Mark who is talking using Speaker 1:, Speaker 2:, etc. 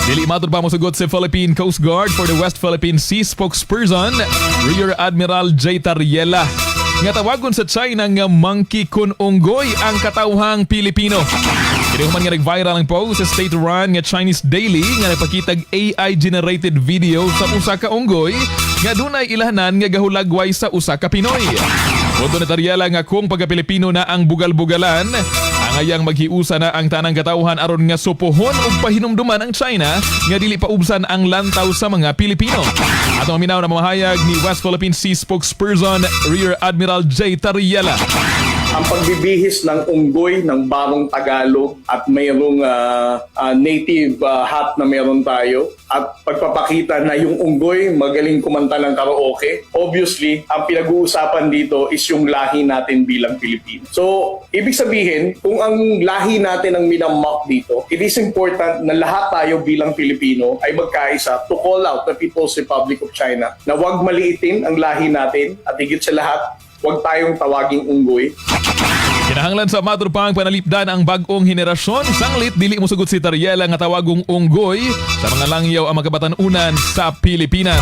Speaker 1: Dili matud pa mosugot si Philippine Coast Guard for the West Philippine Sea spokesperson Rear Admiral Jay Tarriela nga tawagon sa China nga monkey kun unggoy ang katawhang Pilipino. Kini human nga nag-viral ang post sa state-run nga Chinese Daily nga nagpakitag AI-generated video sa usa ka unggoy nga dunay ilhanan nga gahulagway sa usa ka Pinoy. Punto ni Tarriela nga kung pagka-Pilipino na ang bugal-bugalan, angayang maghiusa na ang tanang katawhan aron nga supuhon ug pahinumduman ang China nga dili paubsan ang lantaw sa mga Pilipino. Atong maminaw na mamahayag ni West Philippine Sea spokesperson Rear Admiral Jay Tarriela.
Speaker 2: Ang pagbibihis ng unggoy ng barong Tagalog at mayroong native hat na meron tayo at pagpapakita na yung unggoy magaling kumanta ng karaoke. Obviously, ang pinag-uusapan dito is yung lahi natin bilang Pilipino. So, ibig sabihin, kung ang lahi natin ang minamock dito, it is important na lahat tayo bilang Pilipino ay magkaisa to call out the People's Republic of China na huwag maliitin ang lahi natin at higit sa lahat, huwag tayong tawaging unggoy.
Speaker 1: Kinahanglan sa matud pang panalipdan ang bag-ong henerasyon sanglit dili mosugot si Tarriela nga tawagong unggoy sa mga langyaw ang mga kabatan-unan sa Pilipinas.